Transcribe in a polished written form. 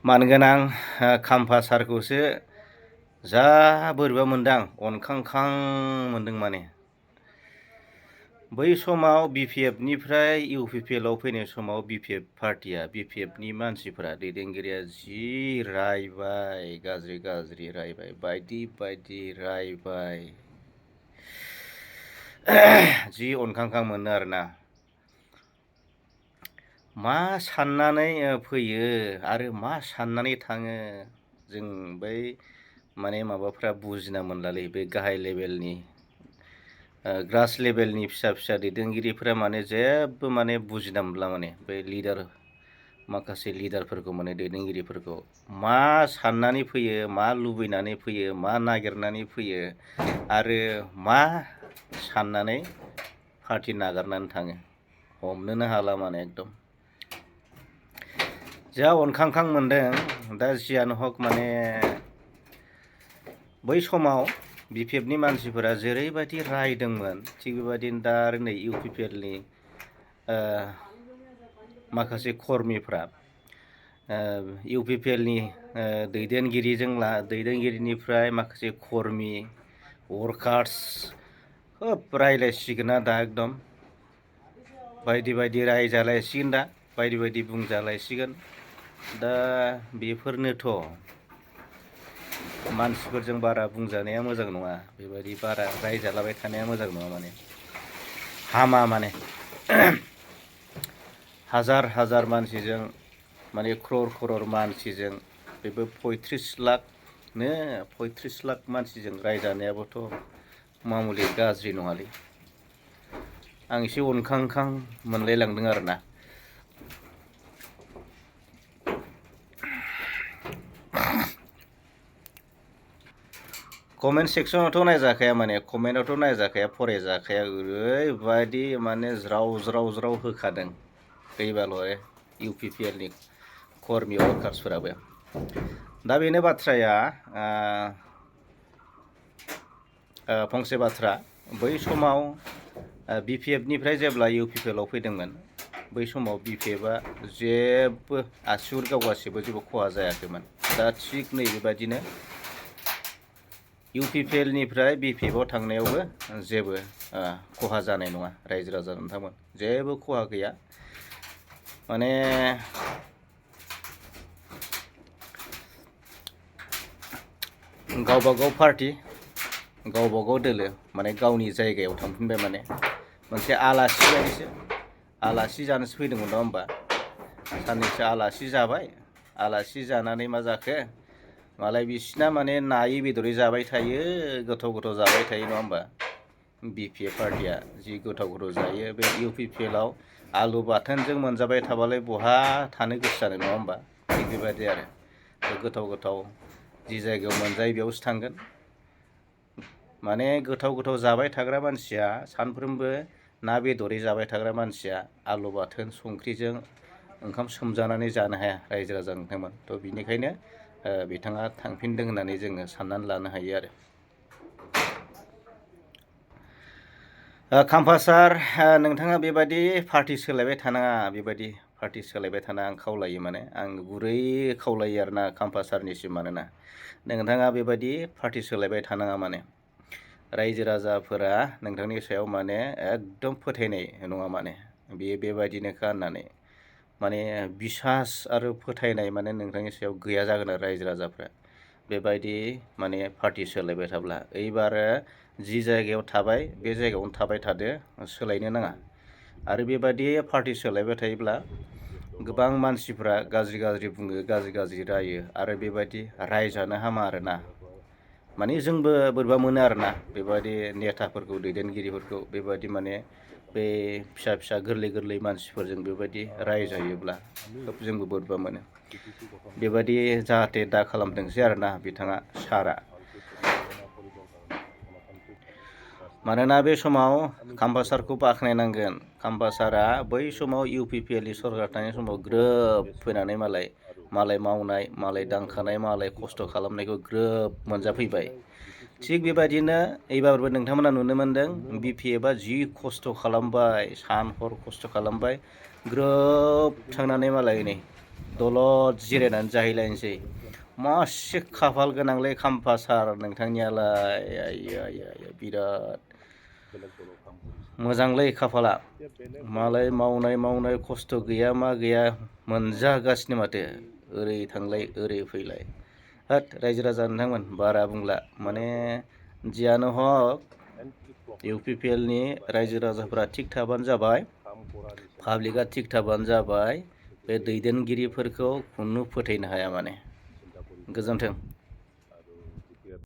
मानगोनां खाम्फा सारखौसो जा बोरैबा मोनदां अनखांखां मोनदों माने। बै समाव बिपिएफनिफ्राय इउपिपिएलआव फैनाय समाव बिपिएफ पार्टिया बिपिएफनि मानसिफोरा दैदेनगिरिया जि रायबाय गाज्रि गाज्रि रायबाय बायदि बायदि रायबाय जि अनखांखां मोनो आरोना। मा साननानै फैयो आरो मा साननानै थाङो जों बै माने माबाफ्रा बुजिना मोनलालै बे गाहाय लेभेलनि ग्रास लेभेलनि फिसा फिसा दैदेनगिरिफोरा माने जेबो माने बुजिना मोनला माने बे लिडार माखासे लिडारफोरखौ माने दैदेनगिरिफोरखौ मा साननानै फैयो मा लुबैनानै फैयो मा नागिरनानै फैयो आरो मा साननानै पार्टि नागारनानै थाङो हमनोनो हाला माने एकदम जा अनखांखां मोनदों। दा जियानो हक माने बै समाव बिपिएफनि मानसिफोरा जेरैबायदि रायदोंमोन थिग बेबायदिनो दा आरो नै इउपिपिएलनि माखासे कर्मिफ्रा इउपिपिएलनि दैदेनगिरिनिफ्राय माखासे कर्मि वर्कार्स खोब रायलायसिगोन दा एकदम बायदि बायदि रायजालायसिगोन दा बायदि बायदि बुंजालायसिगोन दा बेफोरनोथ' मानसिफोरजों बारा बुंजानाया मोजां नङा बेबायदि बारा रायजालाबाय थानाया मोजां नङा माने हामा माने हाजार हाजार मानसिजों माने क्रर क्रर मानसिजों बेबो 35 लाख मानसिजों रायजानायाबोथ' मामुलि गाज्रि नङालै। आं एसे अनखांखां मोनलायलांदों आरोना। कमेन्ट सेक्सनावथ' नायजाखाया माने कमेन्टआवथ' नायजाखाया फरायजाखाया ओरैबायदि माने ज्राव ज्राव ज्राव होखादों दैबाल' इउपिपिएलनि कर्मि वर्कार्सफोराबो। दा बेनो बाथ्राया फंसे बाथ्रा बै समाव बिपिएफनिफ्राय जेब्ला इउपिपिएलआव फैदोंमोन बै समाव बिपिएफआ जेबो आसिगुर गावगासिबो जेबो खहा जायाखैमोन। दा थिग नै बेबायदिनो इउपिपिएलनिफ्राय बिपिएफआव थांनायावबो जेबो खहा जानाय नङा रायजो राजा नोंथांमोन जेबो खहा गैया माने गावबागाव पार्टि गावबागाव दोलो माने गावनि जायगायाव थांफिनबाय माने मोनसे आलासि बायदिसो आलासि जानोसो फैदोंमोन नङा होमबा साननैसो आलासि जाबाय आलासि जानानै मा जाखो मालाय बिसिना माने नायै बेदरै जाबाय थायो गोथाव गोथाव जाबाय थायो नङा होमबा बिपिएफ पार्टिया जि गोथाव गोथाव जायो बे इउपिपिएलआव आलु बाथोनजों मोनजाबाय थाबालाय बहा थानो गोसो जानो नङा होमबा थिग बेबायदि आरो गोथाव गोथाव जि जायगायाव मोनजायो बेयावसो थांगोन माने गोथाव गोथाव जाबाय थाग्रा मानसिया सानफ्रोमबो ना बेदरै जाबाय थाग्रा मानसिया आलु बाथोन संख्रिजों ओंखाम सोमजानानै जानो हाया रायजो राजा नोंथांमोन थ' बिनिखायनो बिथाङा थांफिनदों होननानै जोङो साननानै लानो हायो आरो। खाम्फा सार नोंथाङा बेबायदि पार्टि सोलायबाय थानाङा बेबायदि पार्टि सोलायबाय थाना आं खावलायो माने आं गुरै खावलायो आरोना खाम्फा सारनिसिम मानोना नोंथाङा बेबायदि पार्टि सोलायबाय थानाङा माने रायजो राजाफोरा नोंथांनि सायाव माने एकदम फोथायनाय नङा माने बेयो बेबायदिनोखा होननानै माने बिसास आरो फोथायनाय माने नोंथांनि सायाव गैया जागोन आरो रायजो राजाफ्रा बेबायदि माने पार्टि सोलायबाय थाब्ला एबार जि जायगायाव थाबाय बे जायगायावनो थाबाय थादो सोलायनो नाङा आरो बेबायदि पार्टि सोलायबाय थायोब्ला गोबां मानसिफ्रा गाज्रि गाज्रि बुङो गाज्रि गाज्रि रायो आरो बेबायदि रायजानो हामा आरोना माने जोंबो बोरैबा मोनो आरोना बेबायदि नेताफोरखौ दैदेनगिरिफोरखौ बेबायदि माने बे फिसा फिसा गोरलै गोरलै मानसिफोरजों बेबायदि रायजायोब्ला खोब जोंबो बोरैबा मोनो बेबायदि जाहाथे दा खालामथोंसै आरोना बिथाङा सारा मानोना बे समाव खाम्फा सारखौ बाख्नायनांगोन खाम्फा सारा बै समाव इउपिपिएलनि सरकार थानाय समाव ग्रोब फैनानै मालाय मावनाय मालाय दांखानाय मालाय खस्थ' खालामनायखौ ग्रोब मोनजाफैबाय थिग बेबायदिनो एबारबो नोंथांमोना नुनो मोन्दों बिपिएफआ जि खस्थ' खालामबाय सान हर खस्थ' खालामबाय ग्रोब थांनानै मालाय नै दलद जिरायनानै जाहैलायनोसै मासे खाफाल गोनांलै खाम्फा सार नोंथांनियालाय आइया आइया आइया बिराद मोजांलै खाफाला मालाय मावनाय खस्थ' गैया मा गैया मोनजागासिनो माथो ओरै थांलाय ओरै फैलाय होद रायजो राजा नोंथांमोन बारा बुंला माने जियानो हक UPPL नि रायजो राजाफोरा थिग थाबानो जाबाय पाब्लिकआ थिग थाबानो जाबाय बे दैदेनगिरिफोरखौ खुनु फोथायनो हाया माने गोजोन्थों।